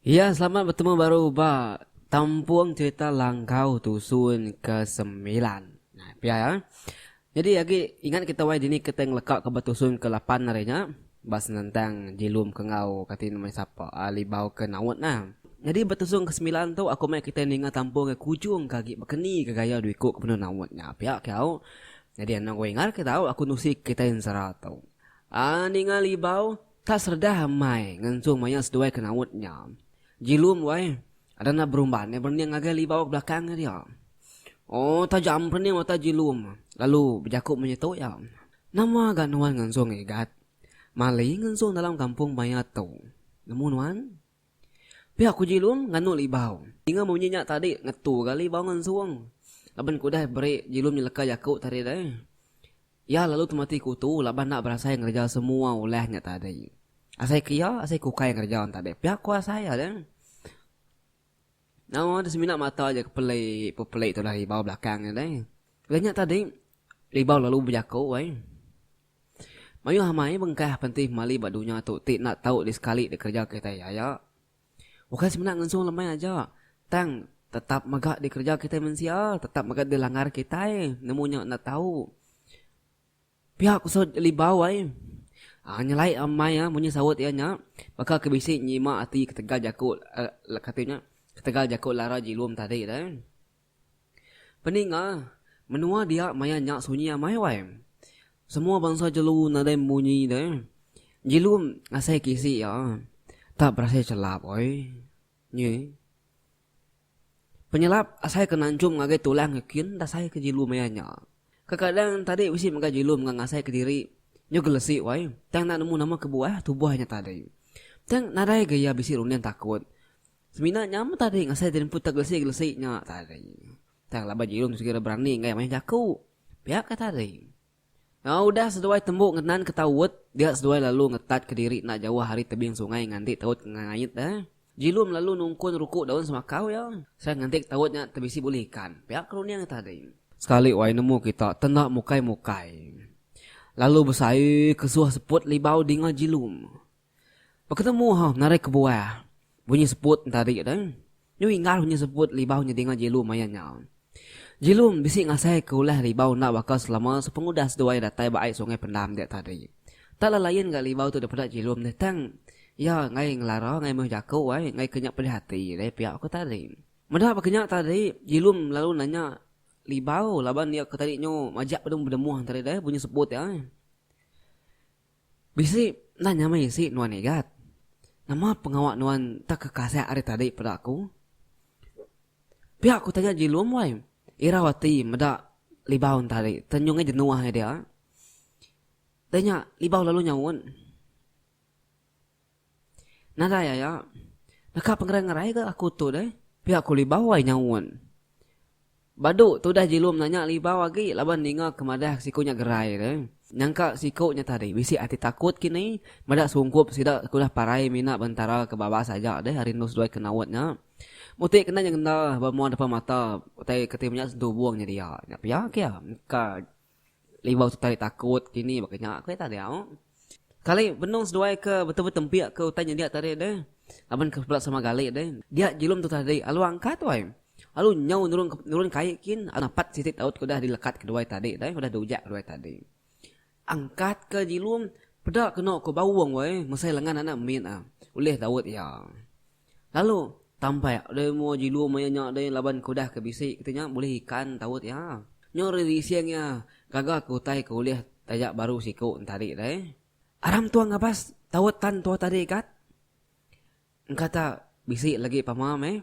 Ya selamat betemu baru ba tampung cerita Langkau Tusun ke semilan. Nah pia ya. Nyadi agi ingat kita wai dini kita ngeleka ke ba tusun ke lapan ari nya ba senentang jilum ke enggau kati nama sapa libau ke naut nah. Nyadi ba tusun ke semilan tu aku mai kita ninga tampung ke kujung ke agi bekeni ke gaya dua iku ke benung naut nya pia ke au. Nyadi anang ku ingat ke tau aku nusi kitai ensera tu. Aa ninga libau Tak seredah amai ngensung maya seduai ke naut nya. Jilum wai, ada enda berumban iya berening ngagai libau ke belakang iya dia. Oh tajam perening mata Jilum lalu bejaku munyi tu iya. Nama ga nuan ngensung igat? Mali ngensung dalam kampung maya tu. Nemu nuan? Pia ku Jilum nganu libau. Ninga munyi nya tadi ngetu ga libau ngensung. Laban ke udah beri Jilum nyeleka jaku tadi deh. Iya lalu temati kutu laban enda berasai ngereja semua ulah nya tadi. Asai ke iya, asai ke ukai ngereja nya tadi. Pia ku asai iya deh. Nama deh semina mata aja ke pelik pepelik tudah libau belakang nya deh. Udah nya tadi, libau lalu bejaku ai. Mayuh amai bengkah penti pemali ba dunya tu ti enda tau disekali dikereja kitai aya. Ukai semina ngensung lemai aja, tang tetap mega dikereja kitai mensia, tetap mega dilanggar kitai, nemu nya enda tau. Pia ku saut Libau ai. Aa nyelai amai ah munyi saut iya nya, baka ke bisi nyima ati ketegal jaku kati nya ketegal jaku lara jilum tadi deh. Peninga, menua dia maya nya sunyi amai wai. Semua bansa jelu nadai munyi deh. Jilum ngasai ke isi iya. Tak berasai chelap oi. Nyi. Penyelap asai ke nanchum ngagai tulang ke kin dasai ke jilum maya nya. Kekadang tadi bisi mega jilum enggau ngasai kediri nyu gelesi wai tang enda nemu nama kebuah tubuh nya tadi. Tang nadai ga iya bisi runding takut. Semina nya meh tadi ngasai diri empu tegelesi-gelesi nya tadi. Tang laban Jilum tu sekira berani enggai mayuh jaku. Pia ka tadi. Nyau udah seduai tembu ngenan ke taut, dia seduai lalu ngetat kediri enda jauh ari tebing sungai nganti taut ke ngait deh. Jilum lalu nungkun ruku daun semakau iya. Seraya nganti ke taut nya tebisi bulih ikan. Pia ke runding iya tadi. Sekali wai nemu kita tenda mukai-mukai. Lalu besai kesuh seput libau dinga Jilum. Beketemu ha narai kebuah bunyi seput entari deh. Nyu inggar bunyi seput libau nyedinga Jilum maya nya. Jilum bisi ngasai ke ulah libau enda baka selama sepengudah seduai datai ba ai sungai pendam dia tadi. Tak lelain ga libau tu dipeda Jilum deh tang iya enggai ngelara enggai meh jaku ai enggai ke nya pedih ati deh pia ko tadi. Meda baka nya tadi Jilum lalu nanya libau laban iya ke tadi nyu majak bedung bedemuh tadi deh bunyi seput iya. Bisi enda nyamai isi nuan igat. Nama pengawa nuan tak kekasak ari tadi peda aku? Pia ku tanya Jilum wai. Irau ati meda Libau entari tenyung ai jenuh ai dia. Deh nya Libau lalu nyaut. Nadai aya. Naka pengerai-ngerai ga aku tu deh. Pia ku Libau ai nyaut. Badu tudah Jilum nanya Libau agi laban ninga ke madah siku nya gerai deh. Nyangka siku nya tadi bisi ati takut kini meda sungkup sida ke udah parai mina bentara ke babas aja deh ari endu seduai ke naut nya. Muti kena nyengenda ba mua depan mata utai ke ti menya sentubung nya dia. Nya pia ke iya. Engka Libau tu tadi takut kini baka nya ku iya tadi au. Kali benung seduai ke betempi-tempik ke utai nyendia tadi deh. Laban ke peda sama gali deh. Dia jilum tu tadi alu angkat wai. Alu nyau nurun nurun kai kin napat siti taut ke udah dilekat keduai tadi deh udah diujak keduai tadi. Angkat ke jilum peda keno ko baung wai mesai lengan anak mit ah ulih taut iya. Lalu tampai deh mua jilu maya nya deh laban ke udah ke bisi keti nya bulih ikan taut iya. Nyo ri rising iya gaga ke utai ke ulih taja baru siku entadi deh. Aram tua ngabas taut tan tua tadi gat. Engka ta bisi lagi pama meh.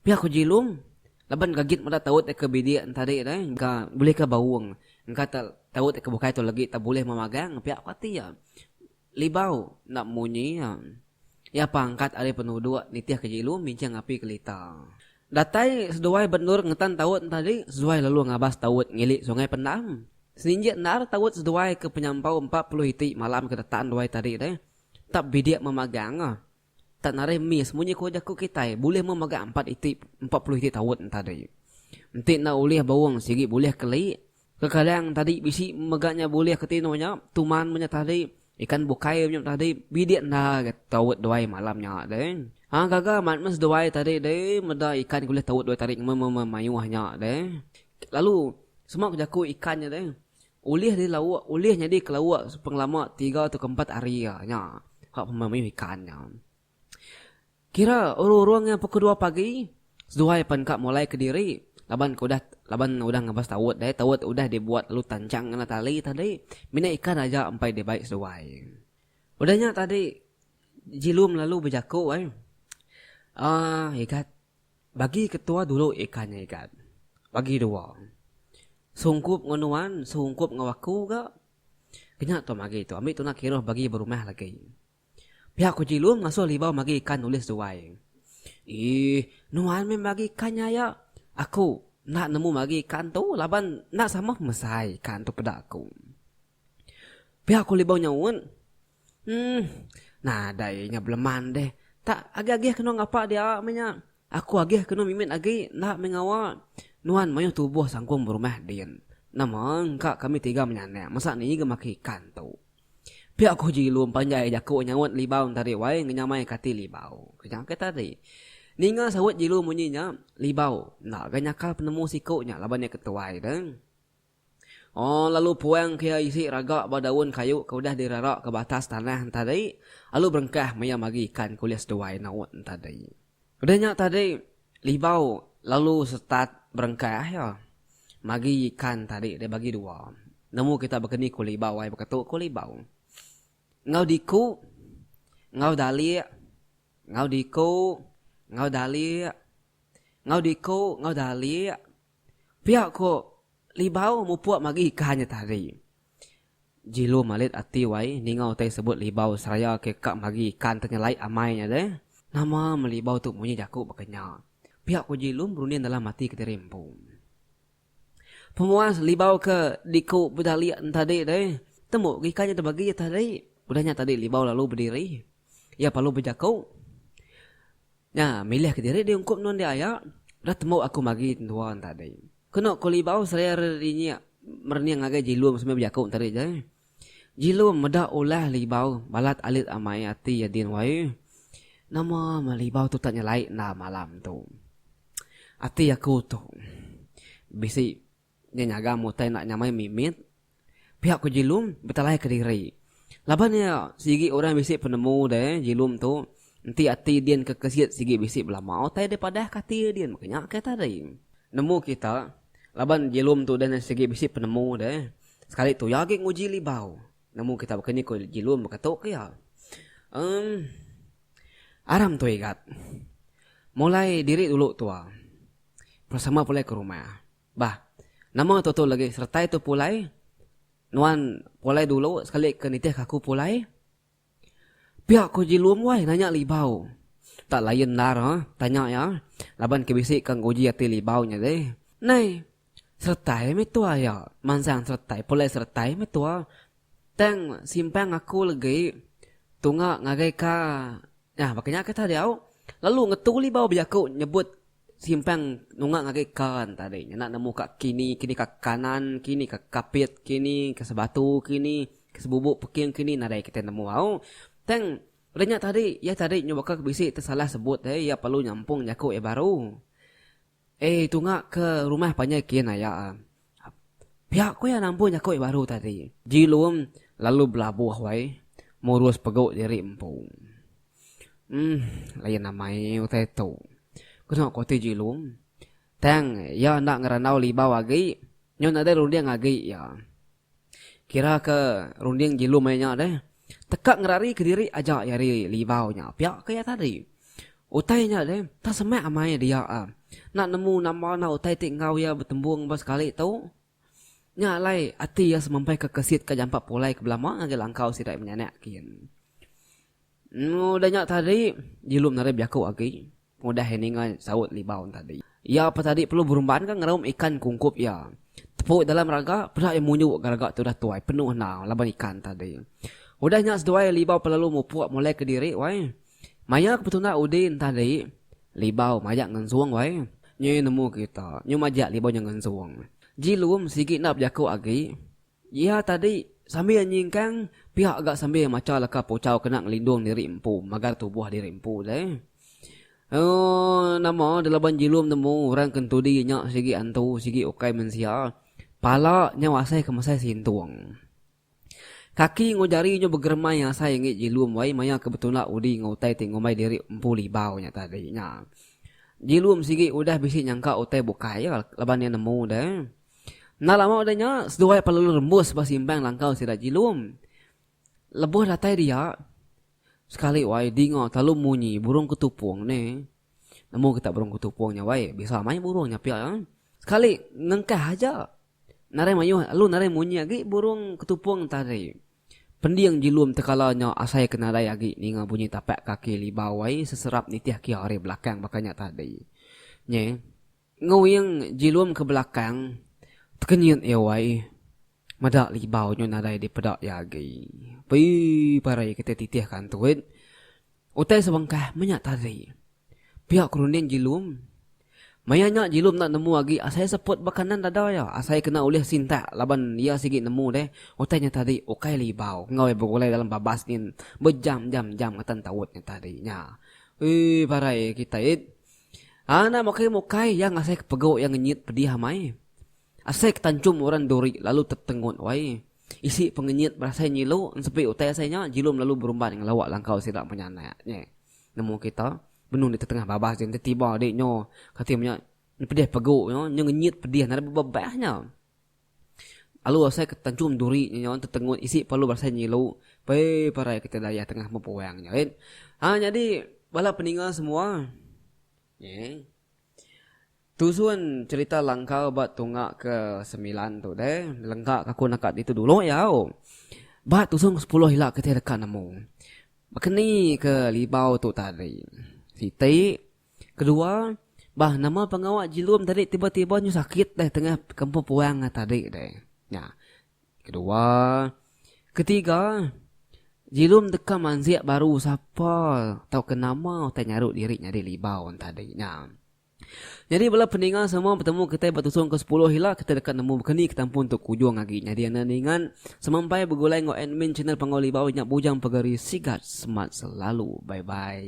Pia ku Jilum laban gagit meda taut iya ke bidik entadi deh engka bulih ke baung engka ta taut iya ke bukai tu lagi ta bulih memagang pia ku ati iya. Libau enda munyi iya. Iya pangkat ari penuduk nitihka Jilum minching api kelita. Datai seduai ba endur ngetan taut entadi, seduai lalu ngabas taut ngili Sungai Pendam. Seninjik endar taut seduai ke penyampau 40 iti malam ke detan duai tadi deh. Tak bidik memagang. Tak narai miss munyi ko jaku kitai bulih memagang empat iti 40 iti taut entadi. Enti enda ulih baung sigi bulih keli. Kekadang tadi bisi mega nya bulih ke tinu nya, tuman menya tadi, ikan bukai menya tadi, bidik enda ga taut duai malam nya deh. Ha gaga amat meh seduai tadi deh meda ikan ke ulih taut duai tadi memayuh nya deh. Lalu sema ku jaku ikan nya deh ulih dilauk ulih nyadi ke lauk sepengelama tiga tauka empat hari nya hak pemayuh ikan nya. Kira urung-urung nya pukul dua pagi seduai pan ka mulai kediri laban ke udah laban udah ngabas taut deh taut udah dibuat lalu tanchang ngena tali tadi mina ikan aja empai dibai seduai. Udah nya tadi Jilum lalu bejaku ai aaa Igat bagi ketua dulu ikan nya Igat bagi dua sungkup enggau nuan sungkup enggau aku ga kenya tu magi tu ambi tuna kiruh bagi berumah lagi. Pia ku Jilum ngasuh Libau magi ikan ulih seduai. Iih nuan meh magi ikan nya aya aku enda nemu magi ikan tu laban enda sama pemesai ikan tu peda aku. Pia ku Libau nyaut, Emm, nadai nya beleman deh. Tak agih-agih kenu ngapa dia meh nya. Aku agih kenu mimit agi enda meh ngawa. Nuan mayuh tubuh sangkung berumah din. Nama engka kami tiga menyanak masa ni ga maki ikan tu. Pia ku Jilum panjai jaku nyaut Libau entari wai ngenyamai ke ati Libau. Kenyang ke tadi. Ninga saut Jilum munyi nya, Libau enda ga nyakal penemu siku nya laban iya ketuai deh. Oh lalu puang ke iya isi raga ba daun kayu ke udah dirara ke ba atas tanah entadi lalu berengkah maya magi ikan ke ulih seduai naut entadi. Udah nya tadi Libau lalu start berengkah iya magi ikan tadi deh bagi dua. Nemu kita baka ni ku Libau ai baka tu ku Libau. Enggau diku enggau dalik enggau diku enggau dalik enggau diku enggau dalik. Pia ko Libau mupuk magi ikan nya tadi. Jilu malit ati wai ninga utai sebut Libau seraya ke ka magi ikan te nyelai amai nya deh. Nama meh Libau tu munyi jaku baka nya. Pia ko Jilu berunding dalam ati kediri empu. Pemuas Libau ke diku bedalik entadi deh tembu ga ikan nya tebagi iya tadi. Udah nya tadi Libau lalu bediri. Iya perlu bejaku. Nya, milih kediri diungkup nuan dia aya, udah tembu aku magi entua tadi. Kenu ku Libau seraya rerinyik merening ngagai Jilum sambil bejaku tadi je. Jilum meda ulah Libau balat alit amai ati iya din wai. Nama meh Libau tu tak nyelai enda malam tu. Ati aku tu bisi Nya nyagam utai enda nyamai mimit. Pia ku Jilum betelai kediri. Laban iya sigi orang bisi penemu deh Jilum tu enti ati din ke kesit sigi bisi belama utai dipadah ke ati din maka nya ke tadi. Nemu kita laban Jilum tu deh sigi bisi penemu deh sekali tu iya agi nguji libau. Nemu kita baka ni ku Jilum baka tu ke iya. Emm aram tu igat. Mulai diri dulu tua. Sama pulai ke rumah. Bah, nama tu tu lagi seretai tu pulai, nuan pulai dulu sekali ke nitih ke aku pulai? Pia ko Jilum wai nanya Libau. Tak lain endar ha, tanya iya laban ke bisi ke nguji ati Libau nya deh. Nai, seretai meh tua iya, mansang seretai pulai seretai meh tua. Tang simpang aku legi tunga ngagai ka nya baka nya kata diau lalu ngetu Libau bejaku nyebut Simpang nunga ngagai kan tadi nya enda nemu ka kini, kini ka kanan, kini ka kapit kini, ka sebatu kini, ka sebubu peking kini nadai kitai nemu au. Tang udah nya tadi iya tadi nyu baka bisi tesalah sebut deh iya perlu nyampung jaku iya baru. Eh tunga ke rumah panjai kin aya. Pia ku iya nampung jaku iya baru tadi. Jilum lalu belabuh wai murus pegu diri empu. Uhh lain amai utai tu. Kena ku ati Jilum. Tang iya enda ngerandau libau agi nyau nadai runding agi iya. Kira ke runding Jilum ai nya deh. Teka ngerari kediri aja iya ari libau nya pia ke iya tadi. Utai nya deh tak semak amai dia. Enda nemu nama enda utai ti enggau iya betembung ba sekali tu. Nya alai ati iya semampai ke kesit ka jampat pulai ke belama ngagai langkau sida menyanak kin. Udah nya tadi, Jilum nadai bejaku agi pengudah iya ninga saut Libau tadi. Iya pa tadi perlu berumban ka ngeraum ikan kungkup iya. Tepu dalam raga, peda iya munjuk ga raga ti udah tuai penuh enda laban ikan tadi. Udah nya seduai Libau pelalu mupuk mulai kediri wai. Maya ke betunda udi tadi, Libau majak ngensung wai. Nyi nemu kita, nyu majak Libau nya ngensung. Jilum sigi enda bejaku agi. Iya tadi sambil nyingkang pia ga sambil macha leka puchau kena ngelindung diri empu magar tubuh diri empu deh. Ooh nama deh laban Jilum nemu orang ke entudi nya sigi antu sigi ukai mensia. Pala nyau asai ke mesai sintung. Kaki enggau jari nyu begeremai asai enggi Jilum wai maya ke betunda udi enggau utai ti ngumbai diri empu libau nya tadi nya. Jilum sigi udah bisi nyangka utai bukai laban iya nemu deh. Enda lama udah nya seduai pelalu rembus ba simpang langkau sida Jilum. Lebuh datai dia, sekali wai dinga telalu munyi burung ketupung ne. Nemu kita burung ketupung nya wai, bisa amai burung nya pia iya. Sekali ngengkah aja nadai mayuh lalu nadai munyi agi burung ketupung tadi. Pending jilum tekala nya asai ke nadai agi ninga bunyi tapak kaki libau wai seserap nitih kia ari belakang baka nya tadi. Nye. Nguing jilum ke belakang tekenyit iya wai. Meda libau nyu nadai dipeda iya agi. Pii parai kitai titih ka antuit. Utai sebengkah menya tadi. Pia ku runding Jilum. Maya nya Jilum enda nemu agi asai seput ba kanan dada iya. Asai kena ulih sintak laban iya sigi nemu deh utai nya tadi ukai libau enggau iya begulai dalam babas nyin bejam jam jam ngetan taut nya tadi nya. Pii parai kitai. Anak mukai mukai iya ngasai ke pegu iya ngenyit pedih amai. Asai ke tanchum orang duri lalu tetengut wai. Isi pengenyit berasai nyilu ensepi utai asai nya jilum lalu berumban ngelawa langkau sida menyanak nya. Nemu kita benung di tetengah babas din tetiba di nyo kati menya pedih pegu nyo nyo ngenyit pedih nadai bebebah nya. Lalu asai ke tanchum duri nya nyo tetengut isi perlu berasai nyilu pei parai kita dayah tengah bepuang nya. Ha nyadi bala peninga semua. Nyi. Tusun cherita langkau ba tunga ke semilan tu deh lengka ka aku naka ditu dulu yau. Ba tusun ke sepuluh ila kitai deka nemu baka ni ke libau tu tadi. Siti, kedua bah nama pengawa jilum tadi tiba-tiba nyu sakit deh tengah kampung puang tadi deh. Nya. Kedua, ketiga, jilum deka mansik baru sapa tauka nama utai nyaru diri nyadi libau tadi nya. Nyadi bala peninga semua betemu kitai ba tusung ke sepuluh ila kitai deka nemu baka ni ketampun tu kujung agi nyadi anda ningan semampai begulai enggau admin channel Panggau Libau nya Bujang Pegari Sigat Semat Selalu. Bye bye.